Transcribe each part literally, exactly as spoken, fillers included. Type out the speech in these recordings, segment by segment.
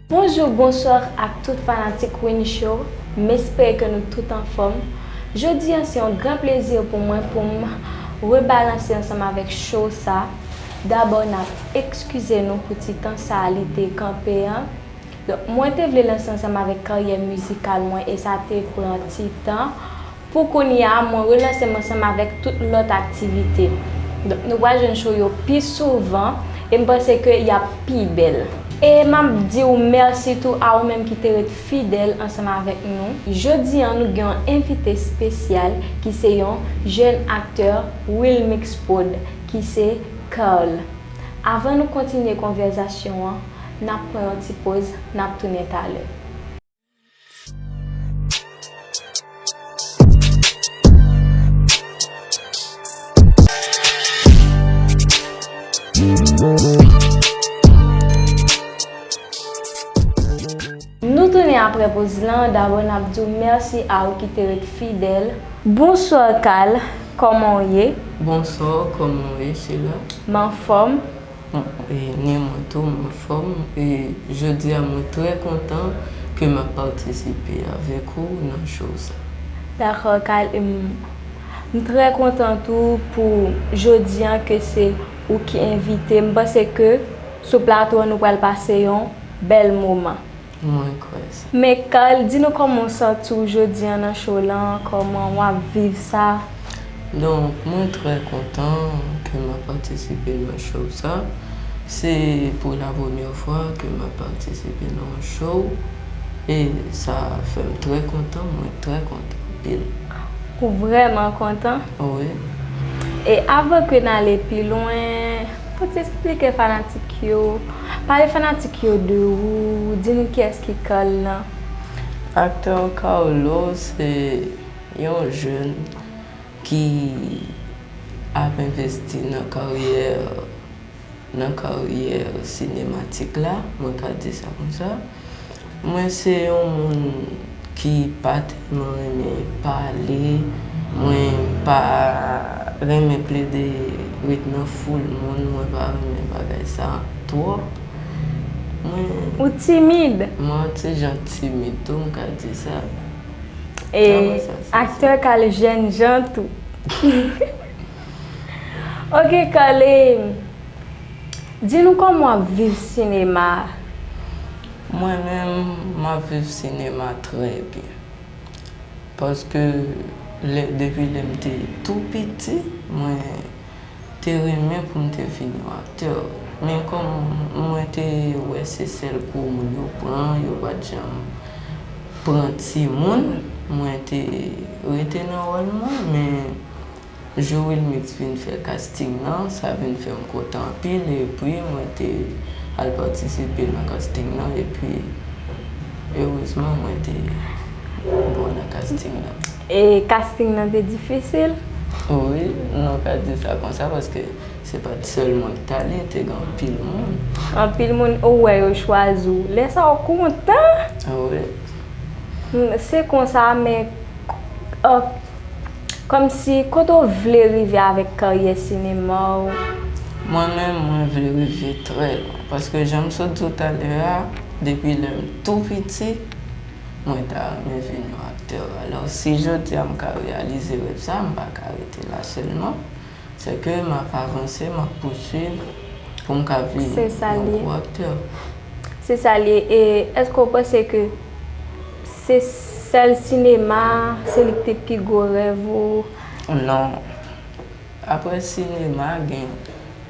Bonjou, bonswa ak tout fanatik Win Show. M espere ke nou tout anfòm. Jodi a, se yon gran plezi pou mwen pou m rebalanse ansanm avèk show sa. Dabò, n ap ekskize nou pou ti tan sa a li te kanpe an. Donk, mwen te vle lanse ansanm avèk karyè mizikal mwen e sa te pran ti tan. Pou kounye a, mwen relanse m ansanm avèk tout lòt aktivite. Donk, nou pral jwenn show yo pi souvan e m panse ke y ap pi bèl. E m ap di w mèsi tou a ou menm ki te ret fidèl ansanm avèk nou. Jodi a, nou gen yon envite espesyal ki se yon jèn aktè Wilmix Prod, ki se Carl. Avan nou kontinye konvèzasyon an, n ap pran yon ti poz, n ap tounen talè. Nou tounen apre poz lan, dabò n ap di w mèsi a ou ki te ret fidèl. Bonswa Carl, kòman w ye? Bonswa, kòman w ye, Sheila? M anfòm. Bon, e, ni mwen tou, m anfòm. E jodi a, mwen trè kontan ke m ap patisipe avèk ou nan show sa. Dakò, Carl, m, m trè kontan tou pou jodi a ke se ou ki envite m. M panse ke sou plato a, nou pral pase yon bèl moman. Mwen kwè sa. Men Carl, di nou kòman w santi w jodi a nan show lan, kòman w ap viv sa? Donk, mwen trè kontan ke m ap patisipe nan show sa. Se pou la premyè fwa ke m ap patisipe nan yon show e sa fè m trè kontan, mwen trè kontan anpil. Ou vrèman kontan? Wi. E avan ke n ale pi lwen, fò w eksplike fanatik yo, pale fanatik yo de ou, di nou kiyès ki Carl lan. Aktè Carlo se yon jèn ki ap envesti nan karyè nan karyè sinematik la, mwen ka di sa konsa. Mwen se yon moun ki pa tèlman renmen pale, mwen pa renmen plede ret nan foul moun, mwen pa renmen bagay sa twòp. Mwen Ou timid? Mwen yon ti jan timid tou, m ka di sa. E Sa mwen sa, sa, aktè sa. Kale jèn jan tou. Ok, Kale. Di nou kòman w ap viv sinema a? Mwen menm, m ap viv sinema trè byen. Paske lè, depi lè m te tou piti, mwen te renmen pou m te vin yon aktè. Men kòm mwen te wè se sèl kou moun yo pran, yo pa t janm pran timoun, mwen te rete nan wòl mwen, men Jou Wilmix vin fè casting nan, sa vin fè m kontan anpil, epi mwen te al patisipe nan casting nan, epi erezman mwen te bon nan casting nan. E casting nan te difisil? Wi, nou ka di sa konsa, paske se pa t sèl mwen ki t ale, te gen anpil moun. Anpil moun, ou wè yo chwazi w. Lè sa w kontan? Wi. M, se konsa, men, euh, kòmsi, kote w vle rive avèk karyè sinema w? Mwen menm, mwen vle rive trè lwen. Paske jan m sot di w talè a, depi lè m tou piti, mwen ta renmen vin yon aktè. Alò, si jodi a m ka reyalize rèv sa, m pa ka rete la sèlman. Se ke m ap avanse, m ap pouswiv pou m ka vin Se sa l yon ye. gwo aktè. Se sa l ye. E èske w panse ke se sèl sinema, se li ki te pi gwo rèv ou? Non. Apre sinema, gen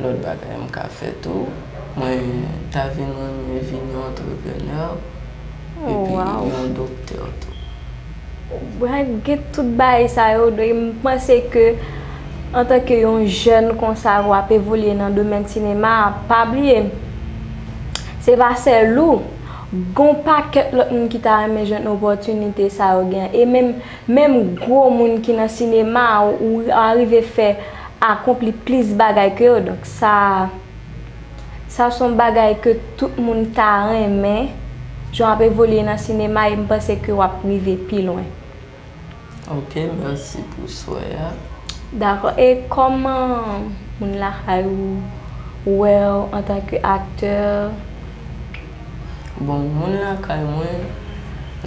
lòt bagay m ka fè tou. Mwen ta vin renmen vin yon antreprenè, Oh, epi wow. yon doktè tou. Gen tout bagay sa yo, donk, m panse ke antanke yon jèn konsa, w ap evolye nan domèn sinema a, pa bliye, se pa sèl ou. Gon pakèt lòt moun ki ta renmen jwenn opòtinite sa yo gen. E menm, menm gwo moun ki nan sinema a, ou arive fè akonpli plis bagay ke yo. Donk, sa, sa se yon bagay ke tout moun ta renmen. Jan w ap evolye nan sinema, e m panse ke w ap rive pi lwen. Ok, mèsi pou swè a. Dakò. E kòman moun lakay ou wè w antanke aktè? Bon, moun lakay mwen,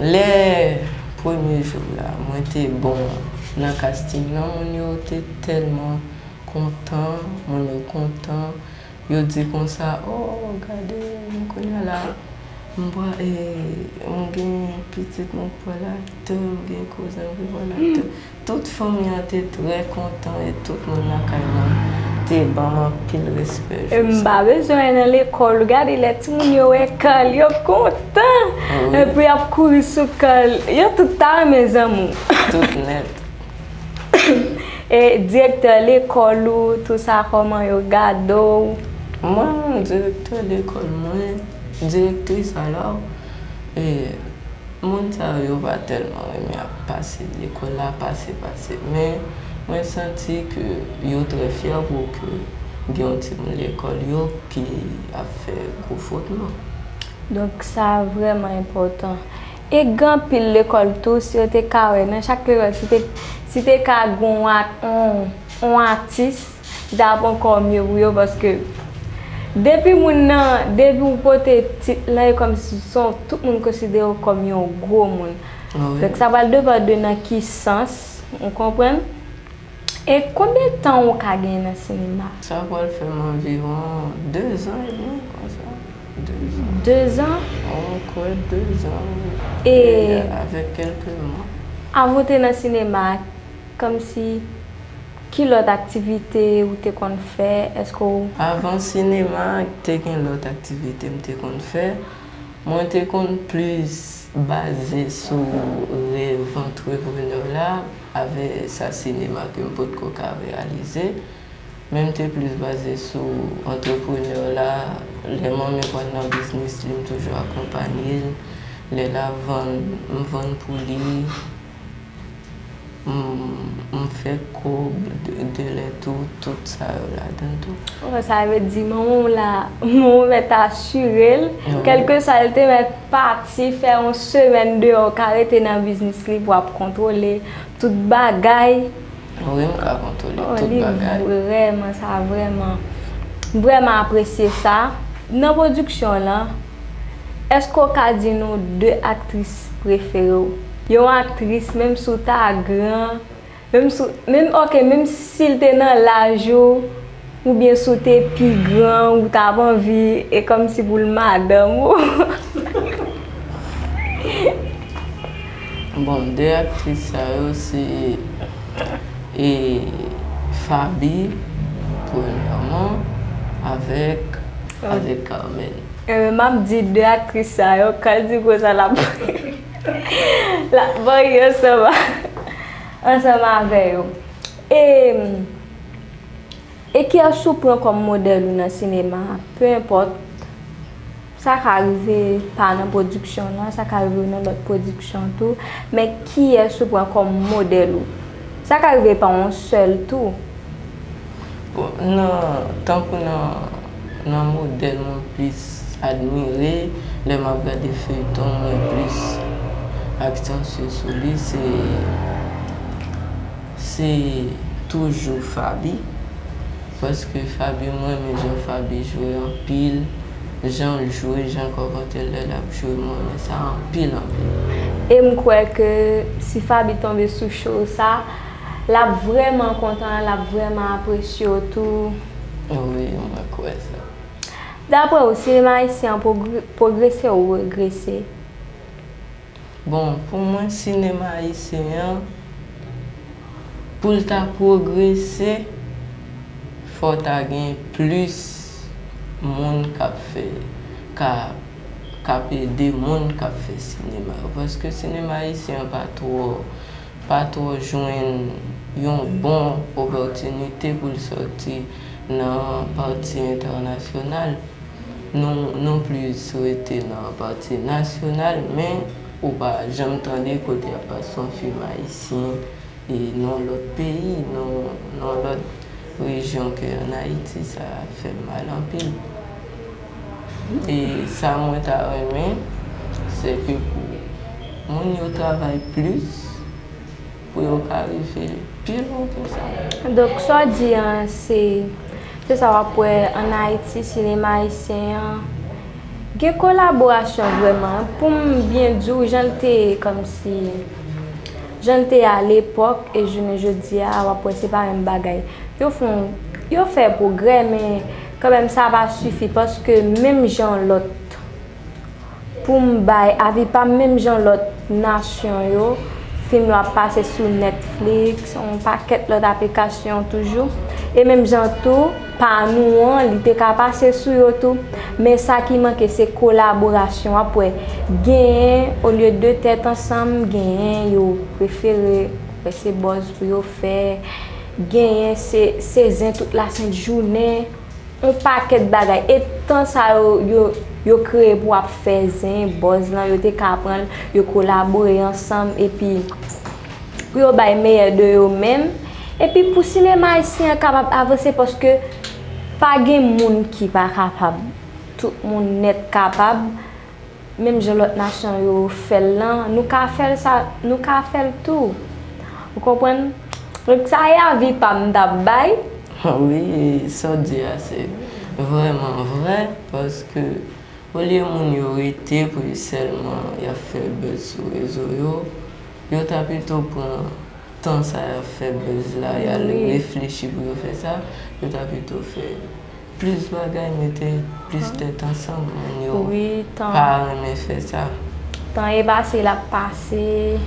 lè premye jou la, mwen te bon nan casting nan, moun yo te tèlman kontan, moun yo kontan, yo di konsa, oh, gade, m kounye a la, m pral, e, m gen pitit, mwen pral aktè, m gen kouzen, mwen pral aktè. Tout fanmi an te trè kontan e tout moun lakay mwen te ban m anpil respè. E m pa bezwen nan lekòl, ou gade lè timoun yo wè Carl, yo kontan. Epi y ap kouri sou Carl. Yo tout ta renmen zanmi w. Tout nèt. E direktè lekòl ou, tou sa, kòman yo gade w? Mwen, direktè lekòl mwen, direktris alò, e, moun sa yo, yo pa tèlman renmen ap pase lekòl la, pase, pase. Men, mwen santi ke yo trè fyè pou ke gen yon timoun lekòl yo ki ap fè gwo fot non. Donk, sa vrèman enpòtan. E gen anpil lekòl tou, si yo te ka wè, nan chak lekòl, si te, si te ka gen yon, yon, yon atis, li ta pran kòm yo pou yo, paske depi moun nan, depi ou pote tit lan, e kòmsi se yon, tout moun konsidere w kòm yon gwo moun. Donk, sa pral depann de nan ki sans, ou konprann? E konbyen tan ou ka gen nan sinema? Sa pral fè m anviwon de zan edmi, konsa. De zan. De zan? Mwen kwè de zan, wi. E avèk kèlke mwa. Avan w te nan sinema, kòmsi, ki lòt aktivite ou te konn fè? Èske w... Avan sinema, te gen lòt aktivite m te konn fè. Mwen te konn plis baze sou rèv antreprenè la, avè sa sinema ke m potko ka reyalize. Men m te plis baze sou antreprenè la, lè manmi pral nan biznis li, m toujou akonpanye l, lè l ap vann, m vann pou li, m, m fè kòb de, de lè tou, tout sa yo ladan tou. Oh, sa vle di manman w la, manman w mèt asire l, kèlkeswa l te mèt pati fè yon semèn deyò, w ka rete nan biznis li pou w ap kontwole tout bagay. Wi, m ka kontwole tout bagay. Vrèman, sa vrèman, m vrèman apresye sa. Nan pwodiksyon lan, èske w ka di nou de aktris prefere w? Yon aktris, menm si w ta gran, menm si, menm, ok, menm si l te nan laj ou, oubyen si w te pi gran, ou t ap anvi, e kòmsi pou l madanm ou. Bon, de aktris sa yo se, e, Faby, premyèman, avèk, avèk Carmen. Enben, m ap di de aktris sa yo, Carl di konsa l ap, l ap marye ansanm, ansanm avè yo. E, e kiyès ou pran kòm modèl ou nan sinema a? Pe enpòt, sa ka rive pa nan pwodiksyon lan, sa ka rive nan lòt pwodiksyon tou, men kiyès ou pran kòm modèl ou? Sa ka rive pa yon sèl tou. Bon, nan, tankou nan, nan modèl mwen plis admire, lè m ap gade feyton, mwen plis aksansye sou li, se, se toujou Faby. Paske Faby, mwen renmen jan Faby jwe anpil, jan l jwe, jan kòmantè lè l ap jwe, mwen renmen sa anpil, anpil. E m kwè ke si Faby tonbe sou show sa, l ap vrèman kontan, l ap vrèman apresye w tou. Wi, mwen kwè sa. Daprè w, sinema ayisyen an pwogre-, pwogrese ou regrese? Bon, pou mwen, sinema ayisyen an, pou l ta pwogrese, fò ta gen plis moun k ap fè, k ap, k ap ede moun k ap fè sinema yo. Paske sinema ayisyen an pa twò, pa twò jwenn yon bon opòtinite pou l sòti nan pati entènasyonal. Nou, nou plis rete nan pati nasyonal, men ou pa janm tande kote y ap pase yon fim ayisyen e nan lòt peyi, nan, nan lòt rejyon ke ann Ayiti, sa fè m mal anpil. E sa mwen ta renmen, se ke pou moun yo travay plis, pou yo ka rive pi lwen ke sa. Donk, sa w di an, se, se sa w ap wè ann Ayiti, sinema ayisyen an gen kolaborasyon vrèman. Pou m byen di w, jan l te ye, kòmsi, jan l te ye alepòk e jounen jodi a, w ap wè se pa menm bagay. Yo fè, yo fè pwogrè, men kanmenm sa pa sifi, paske menm jan lòt pou m bay avi pa m, menm jan lòt nasyon yo, fim yo ap pase sou Netflix, yon pakèt lòt aplikasyon toujou. E menm jan tou, pa nou an, li te ka pase sou yo tou. Men sa ki manke, se kolaborasyon. W ap wè, genyen, olye de tèt ansanm, genyen yo prefere, wè se buzz pou yo fè, genyen se, se zen tout lasent jounen. Yon pakèt bagay. E tan sa yo, yo, yo kreye pou ap fè zen, buzz lan, yo te ka pran l, yo kolabore ansanm, epi pou yo bay meyè de yo menm. Epi pou sinema ayisyen an kapab avanse, paske pa gen moun ki pa kapab. Tout moun nèt kapab. Menm jan lòt nasyon yo fè l lan, nou ka fè l sa, nou ka fè l tou. Ou konprann? Donk, sa e avi pa m t ap bay. Wi, sa w di a se vrèman vrè, paske olye moun yo rete pou yo sèlman y ap fè buzz sou rezo yo, yo ta pito pran tan sa y ap fè buzz la, y al reflechi pou yo fè sa, yo ta pito fè plis bagay, mete plis tèt ansanm, moun yo pa renmen fè sa. Tan e pase, l ap pase.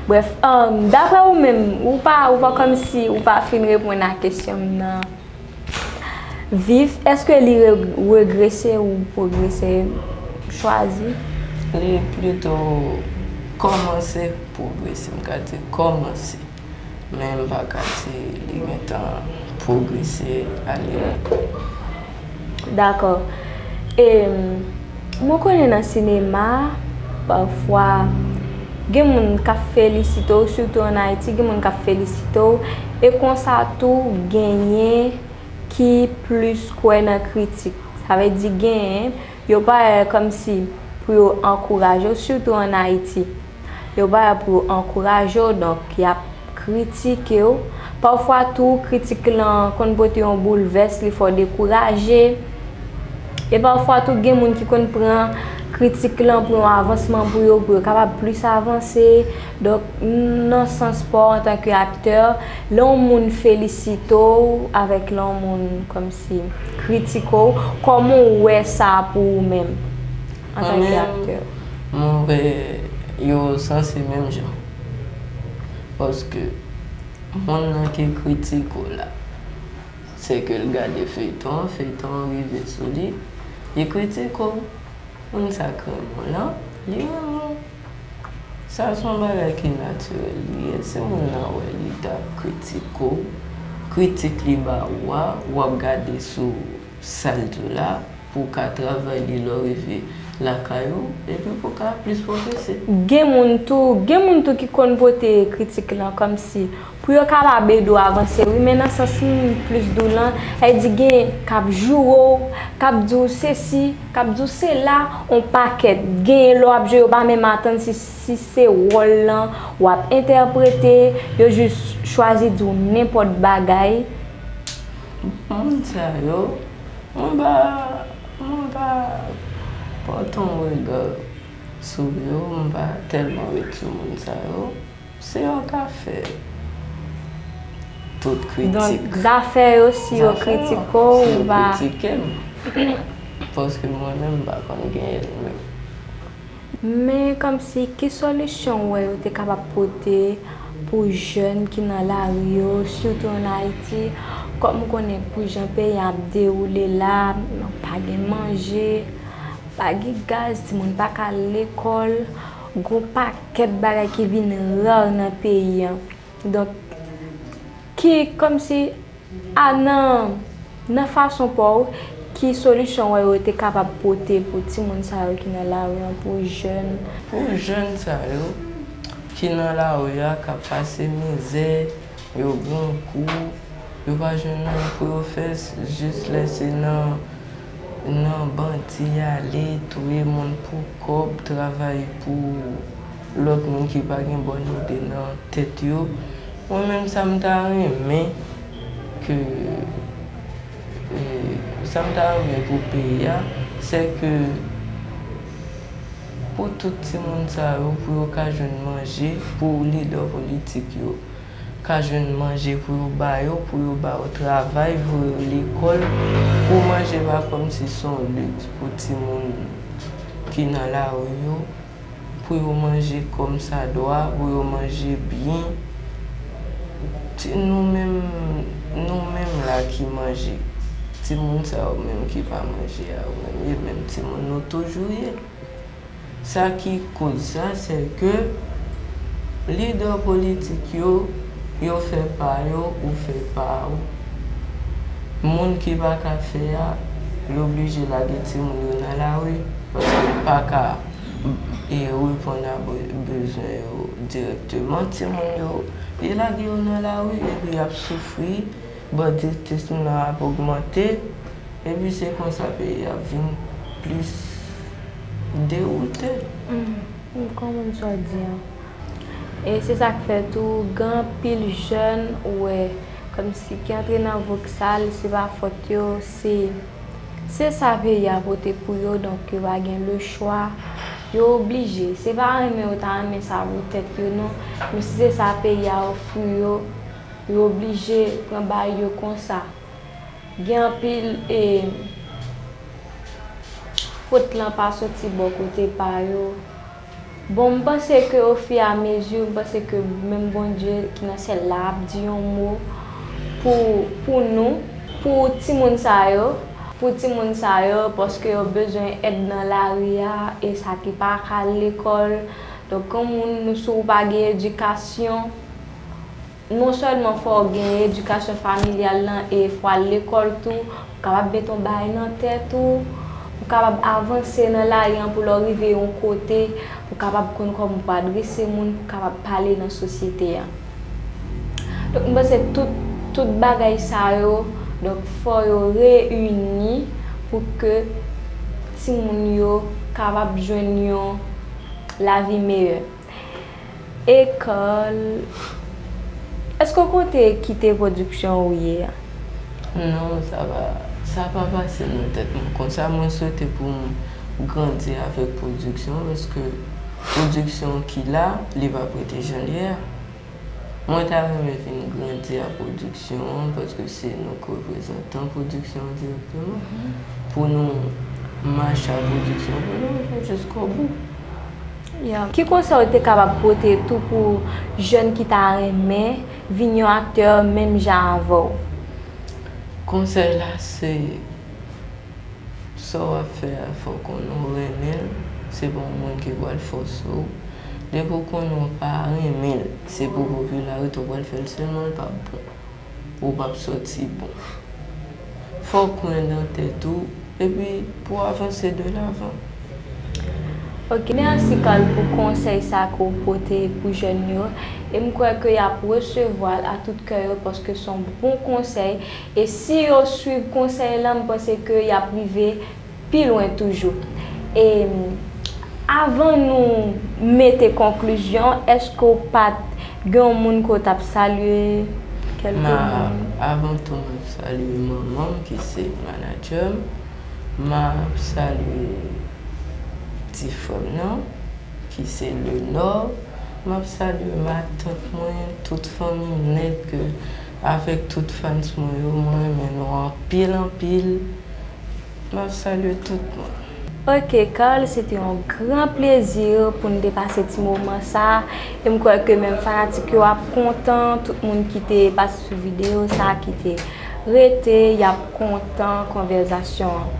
Brèf, um, daprè ou menm, ou pa, ou pa kòmsi, ou pa fin reponn a kesyon m nan. Viv, èske li re-, regrese ou pwogrese? Chwazi. Li plito kòmanse pwogrese, m ka di kòmanse. Men m pa ka di li gentan pwogrese ale. Dakò. E, mwen konnen nan sinema, pafwa, gen moun k ap felisite w, sitou ann Ayiti, gen moun k ap felisite w, e konsa tou, genyen ki plis kwè nan kritik. Sa vle di genyen, yo pa la kòmsi pou yo ankouraje w, sitou ann Ayiti. Yo pa la pou yo ankouraje w, donk y ap kritike w. Pafwa tou, kritik lan konn pote yon boulvès, li fè w dekouraje. E pafwa tou, gen moun ki konn pran kritik lan pou yon avansman pou yo, pou yo kapab plis avanse. Donk, nan sans pa w antanke aktè, lè yon moun felisite w avèk lè yon moun kòmsi kritike w, kòman w wè sa pou ou menm antanke aktè? Mwen menm, mwen wè yo sanse menm jan. Paske moun nan ki kritike w la, se ke l gade feyton an, feyton an rive sou li, li kritike w. Moun sa k renmen w lan, li renmen w. Sa se yon bagay ki natirèl li ye. Si moun nan wè li t ap kritike w, kritik li ba ou a, w ap gade sou sa l di w la, pou w ka travay li lè w rive lakay ou, epi pou w ka plis pwogrese. Gen moun tou, gen moun tou ki konn pote kritik lan kòmsi pou yo kapab ede w avanse, wi, men nan sans m plis di w lan, sa vle di gen k ap joure w, k ap di w sesi, k ap di w sela, yon pakèt. Genyen lè w ap jwe, yo pa menm atann si, si se wòl lan w ap entèprete, yo jis chwazi di w nenpòt bagay. Moun sa yo, mwen pa, mwen pa pote yon rega sou yo, m pa tèlman ret sou moun sa yo. Si yo ka fè tout kritik. Donk, zafè yo, si yo kritike w, ou pa. Si yo kritike m, paske mwen menm, m pa konn genyen l menm. Men kòmsi, ki solisyon w wè yo te kapab pote pou jèn ki nan lari yo, sitou ann Ayiti, kòm ou konnen pou jan peyi a ap dewoule la, pa gen manje, pa gen gaz, timoun pa ka al lekòl, gon pakèt bagay ki vin ra nan peyi a. Donk, ki, kòmsi, a, nan, nan fason pa w, ki solisyon w wè yo te kapab pote pou timoun sa yo ki nan lari an, pou jèn? Pou jèn sa yo ki nan lari a, k ap pase mizè, yo gen yon kou, yo pa jwenn anyen pou yo fè, jis lè se nan, nan bandi ale, touye moun pou kòb, travay pou lòt moun ki pa gen bòn ide nan tèt yo. Mwen menm, sa m ta renmen ke, e, sa m ta renmen pou peyi a, se ke pou tout timoun sa yo, pou yo ka jwenn manje, pou lidè politik yo ka jwenn manje pou yo ba yo, pou yo ba yo travay, voye yo lekòl, pou manje pa kòmsi se yon liks pou timoun ki nan lari yo, pou yo manje kòmsadwa, pou yo manje byen. Ti, nou menm, nou menm la ki manje, timoun sa yo menm ki pa manje a yo menm, e menm timoun nou toujou ye. Sa ki koz sa, se ke lidè politik yo, yo fè pa yo, ou fè pa ou. Moun ki pa ka fè a, li oblije lage timoun yo nan lari, paske li pa ka, e, reponn a be-, bezwen yo dirèkteman. Timoun yo, li lage yo nan lari, epi y ap soufri, banditism nan ap ogmante, epi se konsa peyi a ap vin plis dewoute. Mm, m konprann sa w di an. E se sa k fè tou, gen anpil jèn, ou wè, kòmsi ki antre nan voksal, se pa fòt yo, se, se sa peyi a pote pou yo, donk yo pa gen lechwa, yo oblije. Se pa renmen yo ta renmen sa pou tèt yo, non, men si se sa peyi a ofri yo, yo oblije pran bagay yo konsa. Gen anpil, e, fòt lan pa soti bò kote pa yo. Bon, m panse ke ofiramezi, m panse ke menm Bondye ki nan syèl la ap di yon mo pou, pou nou, pou timoun sa yo, pou timoun sa yo, paske yo bezwen èd nan lari a, e sa ki pa ka al lekòl. Donk, yon moun, si w pa gen edikasyon, non sèlman fò w gen edikasyon familyal lan, e fò w al lekòl tou, pou w kapab met yon bagay nan tèt ou, pou w kapab avanse nan lari an, pou lè w rive yon kote, pou w kapab konn kòman pou w adrese moun, pou w kapab pale nan sosyete an. Donk, m panse tout, tout bagay sa yo, donk, fò yo reyini pou ke timoun yo kapab jwenn yon lavi meyè. E Carl, èske w konte kite pwodiksyon ou ye a? Non, sa pa, sa pa pase nan tèt mwen konsa. Mwen swete pou m grandi avèk pwodiksyon an, paske pwodiksyon ki la, li p ap rete jan l ye a. Mwen ta renmen vin grandi ak pwodiksyon an, paske se nou k reprezantan pwodiksyon an dirèkteman, pou nou mache ak pwodiksyon an, pou nou rive jiskobou. Yeah. Ki konsèy ou te kapab pote tou pou jèn ki ta renmen vin yon aktè menm jan avè w? Konsèy la se, sa w ap fè a, fò w konnen w renmen l, se pa yon moun ki pral fòse w. Depi w konnen w pa renmen l, se pou popilarite w pral fè l sèlman, l p ap bon. Ou p ap sòti bon. Fò w kwè nan tèt ou, epi pou w avanse de lavan. Ok, mèsi Carl pou konsèy sa ke w pote pou jèn yo. E m kwè ke y ap resevwa l a tout kè yo, paske se yon bon konsèy. E si yo swiv konsèy lan, m panse ke y ap rive pi lwen toujou. E avan nou mete konklizyon, èske w pa t gen yon moun ke w t ap salye? Kèlke moun? Avan tou, m ap salye manman m ki se manadjè m. M ap salye ti frè m nan, ki se Lenor. M ap salye matant mwen, tout fanmi m nèt, ke avèk tout fans mwen yo, mwen renmen nou anpil, anpil. M ap salye tout moun. Ok, Carl, se te yon gran plezi pou n te pase ti moman sa. E m kwè ke menm fanatik yo ap kontan, tout moun ki te pase sou videyo sa, ki te rete, y ap kontan konvèsasyon an.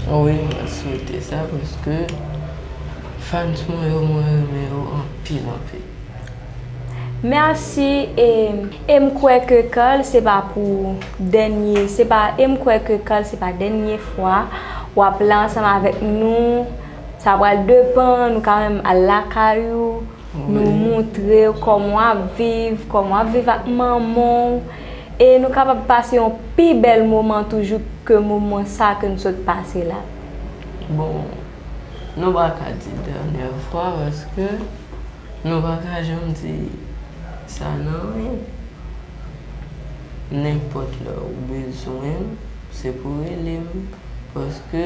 Wi, mwen swete sa, paske fans mwen yo, mwen renmen yo anpil, anpil. Mèsi, e, e m kwè ke Carl se pa pou dènye, se pa, e m kwè ke Carl se pa dènye fwa w ap la ansanm avèk nou. Sa pral depann, nou ka menm al lakay ou, nou moutre w kòman w ap viv, kòman w ap viv ak manman w, e nou kapab pase yon pi bèl moman toujou ke moman sa ke n sot pase la. Bon, nou pa ka di dènyè fwa, paske nou pa ka janm di Sa nan anyen. Nenpòt lè ou bezwen m, se pou w rele m, paske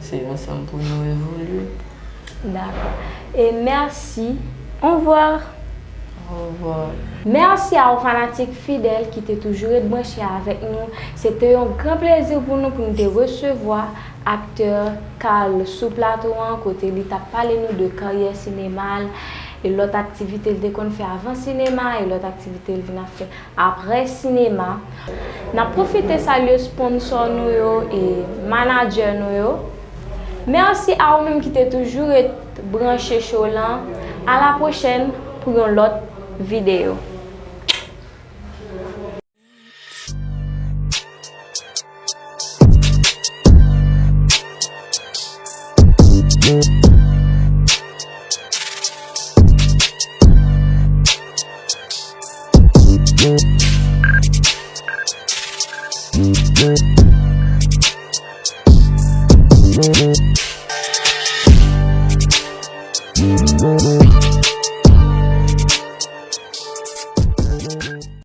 se ansanm pou nou evolye. Dakò. E mèsi. Au revoir. Au revoir. Mèsi a ou fanatik fidèl ki te toujou ret branche avèk nou. Se te yon gran plezi pou nou pou nou te resevwa aktè Carl sou plato an, kote li t ap pale nou de karyè sinema l e lòt aktivite l te konn fè avan sinema e lòt aktivite l vin ap fè apre sinema. N ap pwofite salye sponsò nou yo e manadjè nou yo. Mèsi a ou menm ki te toujou ret branche show lan. A la pwochèn pou yon lòt videyo.